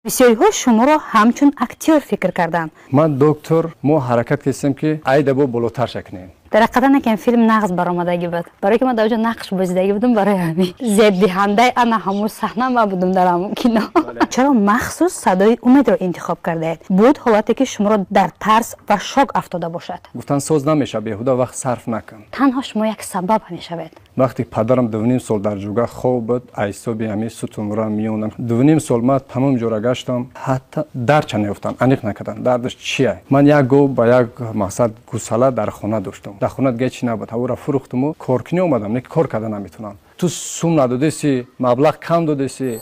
Бисёриҳо шуморо ҳамчун актёр фикр карданд. Ман доктор, мо ҳаракат кардем, ки айда бо болотар шакнем. Дар ҳақиқатан якем филм нағз баромадагӣ буд, барое ки ман дар оҷо нақш бозидагӣ будам, барои ҳамин зебдиҳандаи ана ҳамун саҳна ман будам дар ҳамун кино. Чаро махсус «Садои умедро» интихоб кардаед? Буд ҳолате, ки шуморо дар тарс ва шок афтода бошад? Гуфтан соз намешавад, беҳуда вақт сарф накун. Танҳо шумо як сабаб мешавед. Вақте падарам 2,5 сол дар ҷуга хоб буд, ҳисоби ҳамин сутунра миёнам 2,5 сол ман тамоми ҷора гаштам, ҳатто дардча неёфтам, аниқ накардам, дардаш чия. Ман як гов ба як мақсад гусала дар хона доштам, дар хона дига чи набуд, ҳавора фурӯхтуму коркунӣ омадам, не, кор карда наметавонам. Ту сум надодеси, маблағ кам додеси.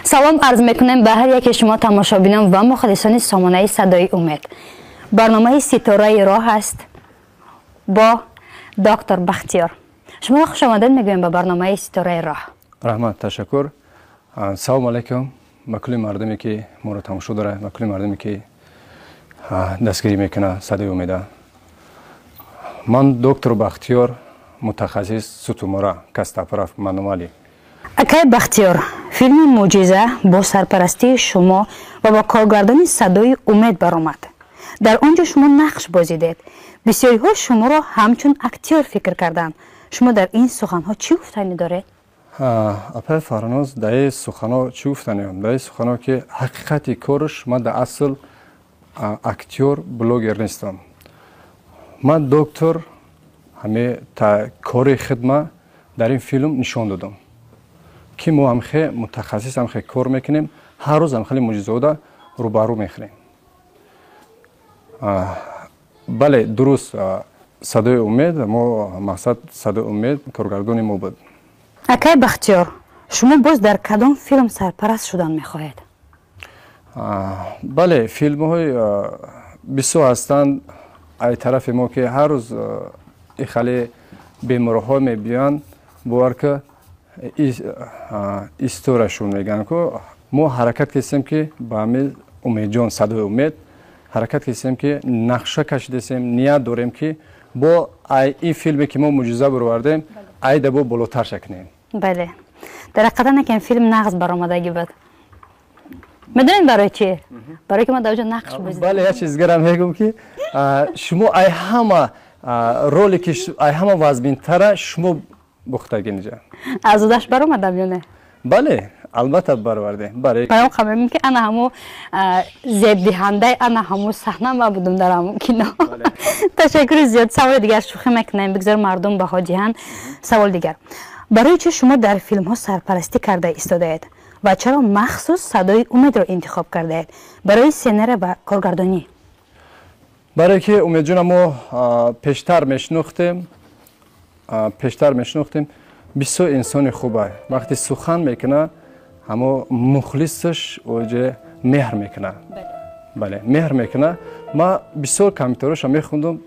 Салом арз мекунем ба ҳар яке шумо, тамошобинон ва мухлисони сомонаи «Садои умед». Барномаи «Ситораи роҳ» аст бо доктор Бахтиёр. Шуморо хушомадед мегӯем ба барномаи «Ситораи роҳ». Раҳмат, ташаккур. Салому алайкум ба кулли мардуме, ки моро тамошо дорад, ба кулли мардуме, ки дастгирӣ мекунад «Садои умеда». Ман доктор Бахтиёр, мутахассис сутумора, костоправ, мануалӣ. Акай Бахтиёр, филми «Мӯъҷиза» бо сарпарастии шумо ва бо коргардони «Садои умед» баромад. Дар он ҷо шумо нақш бозидед. Бисёриҳо шуморо ҳамчун актёр фикр карданд. Шумо дар ин суханҳо чӣ гуфтанӣ доред? Апай Фарноз, дар ин суханҳо чӣ гуфтаниам? Дар ин суханҳо, ки ҳақиқати корш, ман дар асл актёр, блогер нестам. Ман доктор, ҳаме кори хидма дар ин филм нишон додам, ки мо ҳамхе мутахассис, ҳамхе кор мекунем, ҳар рӯз ҳамхели мӯъҷизаода рӯбарӯ мехӯрем. Бале, дуруст, «Садои умед», мо мақсад «Садои умед» коргардони мо буд. Акай Бахтиёр, шумо боз дар кадом филм сарпараст шудан мехоҳед? Бале, филмҳои бисёр ҳастанд ай тарафи мо, ки ҳар рӯз ихале беморҳо мебиёянд, бовар ки историяшон мегӯянд ку мо ҳаракат кардем, ки ба ҳамин Умедҷон, «Садои умед» ҳаракат кардем, ки нақша кашидесем, ният дорем, ки бо ай ин филме, ки мо мӯъҷиза баровардем, айда бо болотар шакнем. Бале, дар ҳақиқатан якем филм нағз баромадагӣ буд. Медонед барои чӣ? Барое ки ман дар оҷо нақш бозидам. Бале, як чиз дигарам мегӯм, ки шумо ай ҳама роли, ки ай ҳама вазминтара шумо бухтагӣ инҷа. Аз удаш баромадам ё не? Бале, албатта, баровардем, бале. Паём мегӯм, ки ана ҳамун зебдиҳандаи ана ҳамун саҳна ман будам дар ҳамун кино. Ташаккури зиёд. Саволи дигар, шӯхӣ мекунем, бигзор мардум баҳо диҳанд. Саволи дигар: барои чӣ шумо дар филмҳо сарпарастӣ карда истодаед ва чаро махсус «Садои умедро» интихоб кардаед барои сценария ва коргардонӣ? Барое ки Умедҷона мо пештар мешинохтем, пештар мешинохтем, бисёр инсони хуба. Вақте сухан мекунад, ҳамо мухлисаш оҷе меҳр мекунад, бале, меҳр мекунад. Ман бисёр комментариёша мехондум,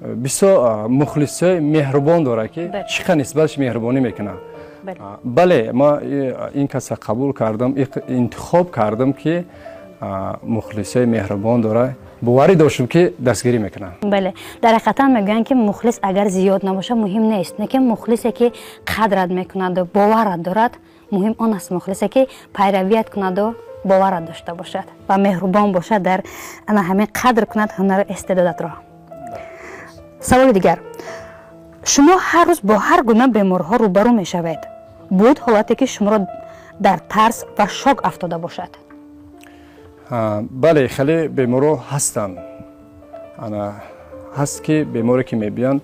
бисёр мухлисои меҳрубон дорад, ки чӣ қадр нисбаташ меҳрубонӣ мекунад. Бале, ман ин каса қабул кардам, интихоб кардам, ки мухлисои меҳрубон дорад, боварӣ доштам, ки дастгирӣ мекунад. Бале, дар ҳақиқатан мегӯянд, ки мухлис агар зиёд набошад, муҳим нест, лекин мухлисе, ки қадрат мекунаду боварат дорад, муҳим он аст. Мухлисе, ки пайравият кунаду боварат дошта бошад ва меҳрубон бошад, дар ана ҳамин қадр кунад ҳунару истеъдодатро. Саволи дигар: шумо ҳар рӯз бо ҳар гуна беморҳо рӯбарӯ мешавед. Буд ҳолате, ки шуморо дар тарс ва шок афтода бошад? Бале, хеле беморҳо ҳастанд. Ана ҳаст, ки беморе, ки мебиёнд,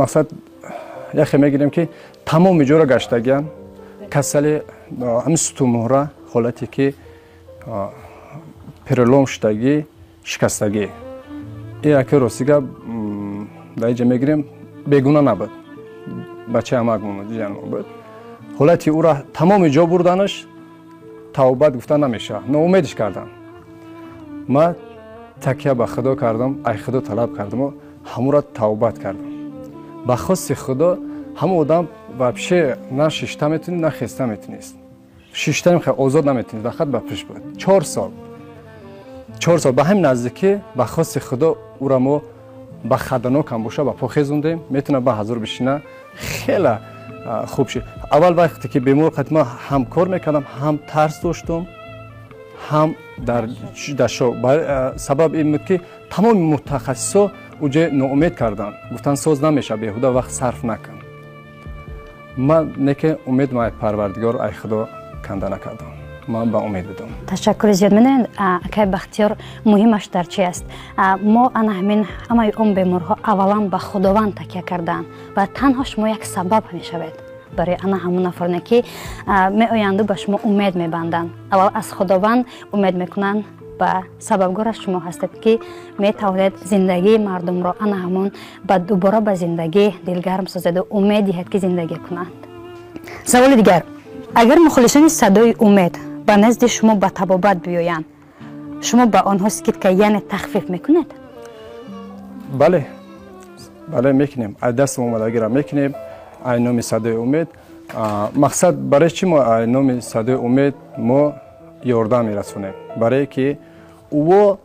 мақсад яхе мегирем, ки тамоми ҷоро гаштагиан, касали ҳамин сутунмуҳра, ҳолате ки перелом шудагӣ, шикастагӣ. Ин яке рости гап, дар инҷа мегирем, бегуна набуд, бачаи амакмон буд. Ҳолати ӯра тамоми ҷо бурданаш, тавбат гуфта намешавад, ноумедиш кардам. Ман такя ба Худо кардам, ай Худо талаб кардаму ҳамура тавбат кардам. Ба хости Худо ҳамон одам вообще на шишта метунист, на хеста метунист, шиштаним хеле озод наметунист, фақат ба пишт буд. 4 сол, 4 сол ба ҳамин наздикӣ ба хости Худо ӯра мо Ба хаданок ҳам боша ба по хезондем, метавона ба ҳазор бишина, хеле хуб шид. Аввал вақте ки бемор қати ман ҳам кор мекардам, ҳам тарс доштум, ҳам дар шок. Сабаб ин буд, ки тамоми мутахассисо уҷа ноумед карданд, гуфтанд соз намешавад, беҳуда вақт сарф накун. Ман неке умедам ай Парвардигор, ай Худо канда накардам, ман ба умед будам. Ташаккури зиёд. Медонед, акай Бахтиёр, муҳимаш дар чи аст? Мо ана ҳамин ҳамаи он беморҳо аввалан ба Худованд такя кардаанд ва танҳо шумо як сабаб мешавед барои ана ҳамон нафароне, ки меоянду ба шумо умед мебанданд. Аввал аз Худованд умед мекунанд ва сабабгораш шумо ҳастед, ки метавонед зиндагии мардумро ана ҳамон ба дубора ба зиндагӣ дилгарм созеду умед диҳед, ки зиндагӣ кунанд. Саволи дигар: агар мухлисони «Садои умед» ба назди шумо ба табобат биёянд, шумо ба онҳо скидка, яъне тахфиф мекунед? Бале, бале, мекунем, ай дастам омадагиро мекунем ай номи «Садои умед». Мақсад барои чӣ мо ай номи «Садои умед» мо ёрдам мерасонем? Барое ки ӯо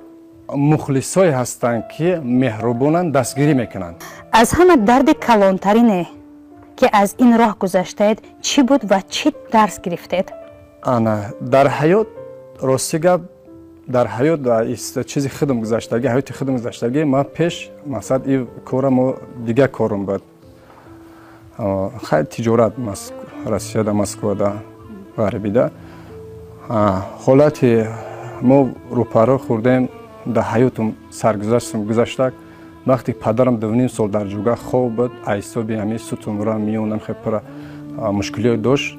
мухлисое ҳастанд, ки меҳрубонанд, дастгирӣ мекунанд. Аз ҳама дарди калонтарине, ки аз ин роҳ гузаштаед, чӣ буд ва чӣ дарс гирифтед? Ана дар ҳаёт, рости гап, дар ҳаёт чизи худам гузаштагӣ, ҳаёти худам гузаштагӣ, ман пеш мақсад и кора мо дигар корум буд, хайр, тиҷорат, Россияда, Москвада, ғарибида. Ҳолати мо рӯпаро хӯрдем дар ҳаётум, саргузаштам гузаштак. Вақте падарам 2,5 сол дар ҷуга хоб буд, айсоби ҳамин сутунра, миёнам хеле пура мушкилиё дошт.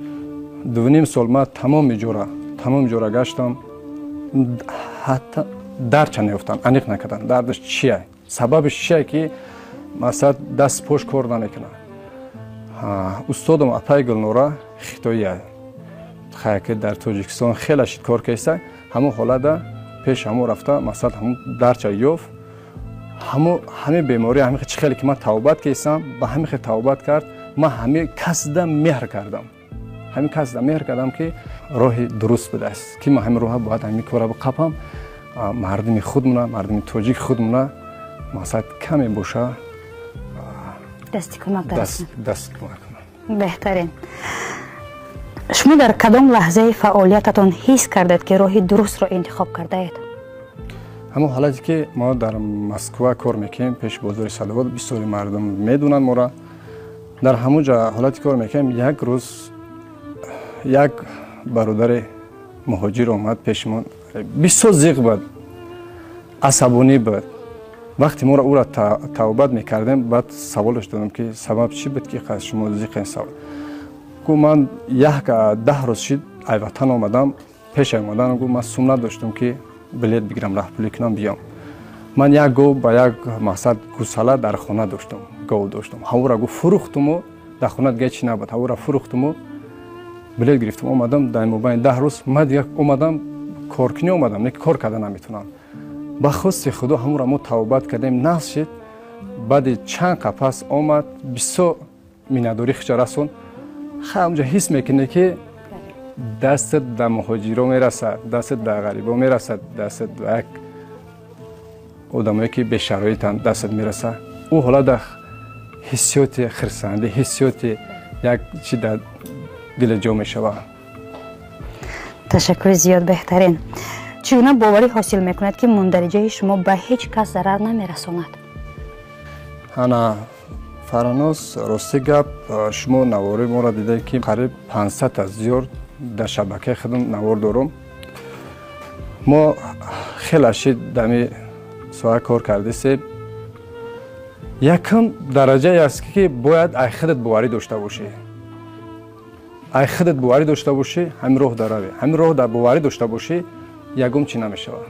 2,5 сол ман тамоми ҷора гаштам, ҳатто дардча неёфтам, аниқ накардам дардаш чия, сабабаш чия, ки масалан даст пош кор намекунад. Устодам апай Гулнора хитоия, ки дар Тоҷикистон хеле шид кор кеса, ҳамон ҳолата пеш ҳамо рафта, масалан ҳамон дардча ёфт. Ҳамо ҳамин беморӣ, ҳамин чӣ хеле ки ман тавбат кесам, ба ҳамин хел тавбат кард. Ман ҳамин касда меҳр кардам, ҳамин касда меҳр кардам, ки роҳи дуруст будааст, ки ман ҳамин роҳа бояд ҳамин кора биқапам, мардуми худмона, мардуми тоҷик худмона, масалан каме боша дасти кӯмак. Даст кӯмак кунам. Беҳтарин. Шумо дар кадом лаҳзаи фаъолиятатон ҳис кардед, ки роҳи дурустро интихоб кардаед? Ҳамон ҳолате ки мо дар Москва кор мекунем, пеши бозори Садовод, бисёри мардум медонанд мора, дар ҳамон ҷа ҳолати кор мекунем. Як рӯз як бародари муҳоҷир омад пеши мо, бисёр зиқ буд, асабонӣ буд. Вақте моро ӯра тавбат мекардем, баъд саволаш додам, ки сабаб чӣ буд, ки шумо зиқен? Савол гу: ман як 10 рӯз шид ай ватан омадам. Пеш омадан, гу, ман сум надоштам, ки билет бигирам, раҳпулӣ кунам, биём. Ман як гов ба як мақсад гусала дар хона доштам, гов доштам, ҳавора, гу, фурӯхтуму дар хона дига чи набуд, ҳавора фурӯхтуму билет гирифтам, омадам. Дар мобайни 10 рӯз ман дига омадам, коркунӣ омадам, не ки кор карда наметавонам. Ба хости Худо ҳамонро мо тавбат кардем, нағз шид. Баъди чанд қапас омад, бисёр миннатдорӣ хича расон. Ҳамҷа ҳис мекунӣ, ки дастат ба муҳоҷиро мерасад, дастат ба ғарибо мерасад, дастат ба як одамое, ки бешароитанд, дастат мерасад. Ӯ ҳолата ҳиссиёти хирсандӣ, ҳиссиёти як чи дар дила ҷо мешавад. Ташаккури зиёд, беҳтарин. Чӣ гуна боварӣ ҳосил мекунад, ки мундариҷаи шумо ба ҳеҷ кас зарар намерасонад? Ана, Фараноз, рости гап, шумо навори моро дидаед, ки қариб 500 зиёд дар шабакаи худам навор дорум. Мо хеле шид дами соҳа кор кардисем. Якум дараҷае аст, ки бояд ай худат боварӣ дошта бошӣ, ай худат боварӣ дошта бошӣ, ҳамин роҳ даравӣ, ҳамин роҳ дар боварӣ дошта бошӣ, ягон чӣ намешавад.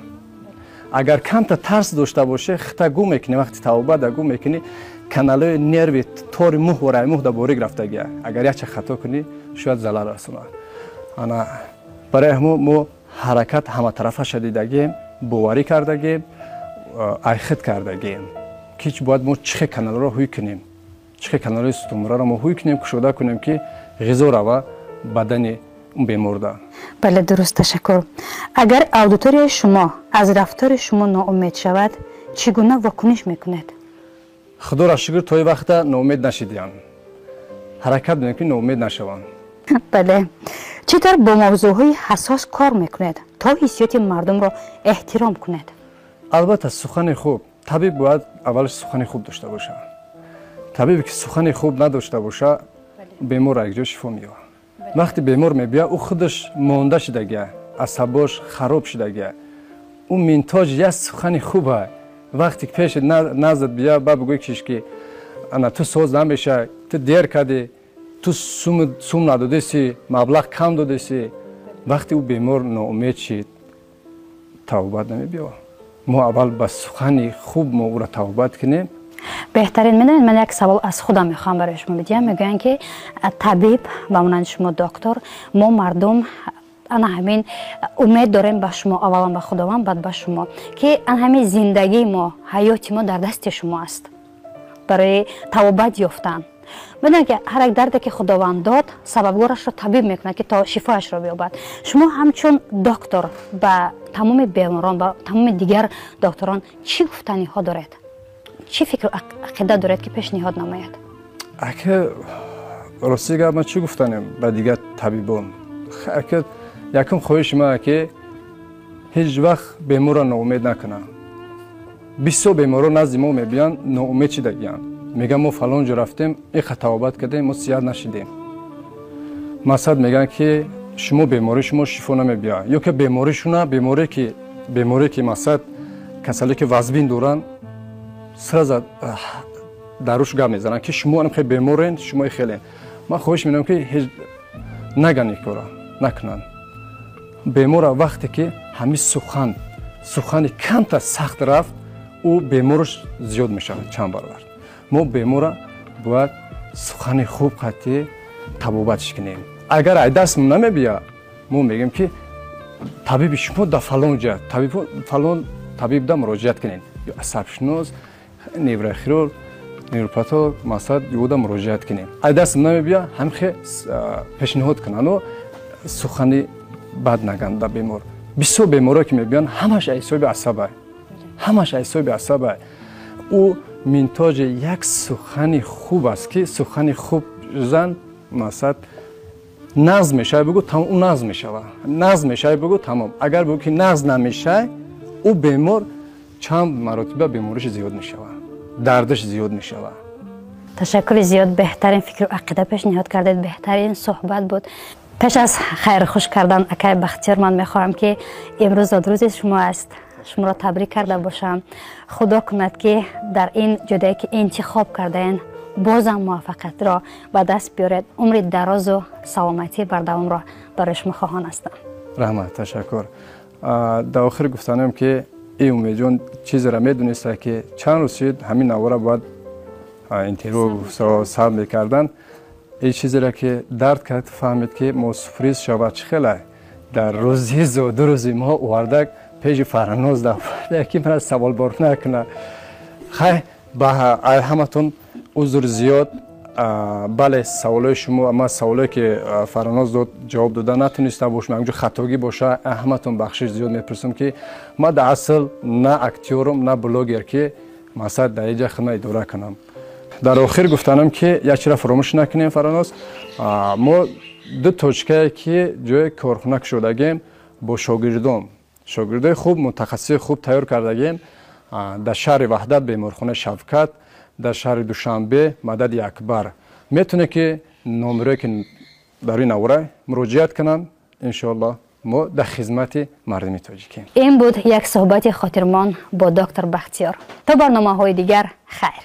Агар камта тарс дошта бошӣ, хита гум мекунӣ. Вақти тавбада гум мекунӣ, каналҳои нерви тори муҳ ва раймуҳ да борик рафтагия, агар якча хато кунӣ, шояд залал расонад. Ана барои ҳамо мо ҳаракат ҳаматарафаша дидагием, боварӣ кардагием, айхид кардагием, ки бояд мо чӣ хел каналҳоро ҳуй кунем, чӣ хел каналҳои сутунмураро мо ҳуй кунем, кушода кунем, ки ғизо рава бадани беморда. Бале, дуруст, ташаккур. Агар аудиторияи шумо аз рафтори шумо ноумед шавад, чӣ гуна вокуниш мекунед? Худоро шукр, то ин вақта ноумед нашидиям, ҳаракат мекунем, ки ноумед нашаванд. Бале, чӣ тавр бо мавзӯъҳои ҳассос кор мекунед, то ҳиссиёти мардумро эҳтиром кунед? Албатта, сухани хуб. Табиб бояд аввалаш сухани хуб дошта бошад. Табибе ки сухани хуб надошта боша, бемор якҷо шифо меёбад. Вақте бемор мебиёд, ӯ худаш монда шудагия, асабош хароб шудагия, ӯ минтоҷ як сухани хуба. Вақте пеши наздат бия, ба бигӯй киш ки ана ту соз намеша, ту дер кардӣ, ту сум надодеси, маблағ кам додеси, вақте ӯ бемор ноумед шид, тавбат намебиёвад. Мо аввал ба сухани хуб мо ӯро тавбат кунем. Беҳтарин. Медонед, ман як савол аз худам мехоҳам барои шумо бидиҳам. Мегӯянд, ки табиб ба монанди шумо, доктор, мо мардум ана ҳамин умед дорем ба шумо, аввалан ба Худованд, баъд ба шумо, ки ана ҳамин зиндагии мо, ҳаёти мо дар дасти шумо аст барои тавобат ёфтан. Медонед, ки ҳар як дарде ки Худованд дод, сабабгорашро табиб мекунад, ки то шифояшро биёбад. Шумо ҳамчун доктор ба тамоми беморон, ба тамоми дигар докторон чӣ гуфтаниҳо доред, чӣ фикру ақида доред, ки пешниҳод намояд? Ака, рости гап, ман чӣ гуфтанем ба дигар табибон? Ака, якум хоҳиши ман, ки ҳеҷ вақт беморро ноумед накунам. Бисёр беморон назди мо мебиёнд, ноумед шидагиянд. Мегӯянд, мо фалон ҷо рафтем, иқа тавобат кардем, мо сиҳат нашидем. Масалан, мегӯянд, ки шумо бемории шумо шифо намебиёяд, ё ки беморишуна беморие ки масалан, касале ки вазбин доранд, сразу даруш гап мезананд, ки шумо анам хеле беморен, шумо хеле. Ман хоҳиш менамам, ки ҳеҷ наган, ин кора накунанд. Бемора вақте ки ҳамин сухани камтар сахт рафт, ӯ бемораш зиёд мешавад чанд баробар. Мо бемора бояд сухани хуб қатъи табобатш кунем. Агар ай дастмон намебия, мо мегӯем, ки табиби шумо да фалон ҷа, табиб фалон табибда муроҷиат кунед, ё асабшинос, неврохирург, невропатолог, масалан, ёда муроҷиат кунем. Ай дастм намебия, ҳамхе пешниҳод кунану сухани бад наган да бемор. Бисёр беморо ки мебиёнд, ҳамаш ҳисоби асаба, ҳамаш ҳисоби асаба. Ӯ минтоҷи як сухани хуб аст, ки сухани хуб зан, масалан, нағз мешавад, бигӯ, тамом, ӯ нағз мешавад. Нағз мешавад, бигӯ, тамом. Агар бигӯ, ки нағз намешавад, ӯ бемор чанд маротиба бемориш зиёд мешавад, дардаш зиёд мешавад. Ташаккури зиёд, беҳтарин фикру ақида пешниҳод кардед, беҳтарин суҳбат буд. Пеш аз хайрхуш кардан, акай Бахтиёр, ман мехоҳам, ки имрӯз зодрӯзи шумо аст, шуморо табрик карда бошам. Худо кунад, ки дар ин ҷодае, ки интихоб кардаен, бозам муваффақиятро ба даст биёред. Умри дарозу саломатӣ бардавомро барои шумо хоҳон ҳастам. Раҳмат, ташаккур. Дар охир гуфтанем, ки и Умедҷон чизеро медониста, ки чанд рӯз шид, ҳамин навора бояд интервю сабт мекарданд. Ин чизеро ки дард кард, фаҳмид, ки мо сюрприз шавад. Чӣ хеле дар рӯзи зодрӯзи мо овардак пеши Фарҳноз ки мана саволбор накуна. Хай, ба ҳаматон узр зиёд. Бале, саволои шумо, ма саволое ки Фарҳноз дод, ҷавоб дода натониста бошам, ягонҷо хатогӣ боша, ҳаматон бахшиш зиёд мепурсам, ки ма дар асл на актёрум, на блогер, ки масалан, дар инҷа хидмат идора кунам. Дар охир гуфтанам, ки як чиро фаромӯш накунем, Фарҳноз. Мо ду точкае ки ҷои корхона кушодагем, бо шогирдон, шогирдои хуб, мутахассиси хуб тайёр кардагем. Дар шаҳри Ваҳдат беморхонаи Шавкат, дар шаҳри Душанбе Мадади Акбар. Метавонед, ки номерое ки дар ин навора, муроҷиат кунанд. Иншоалло, мо дар хизмати мардуми тоҷикем. Ин буд як суҳбати хотирмон бо доктор Бахтиёр. То барномаҳои дигар, хайр.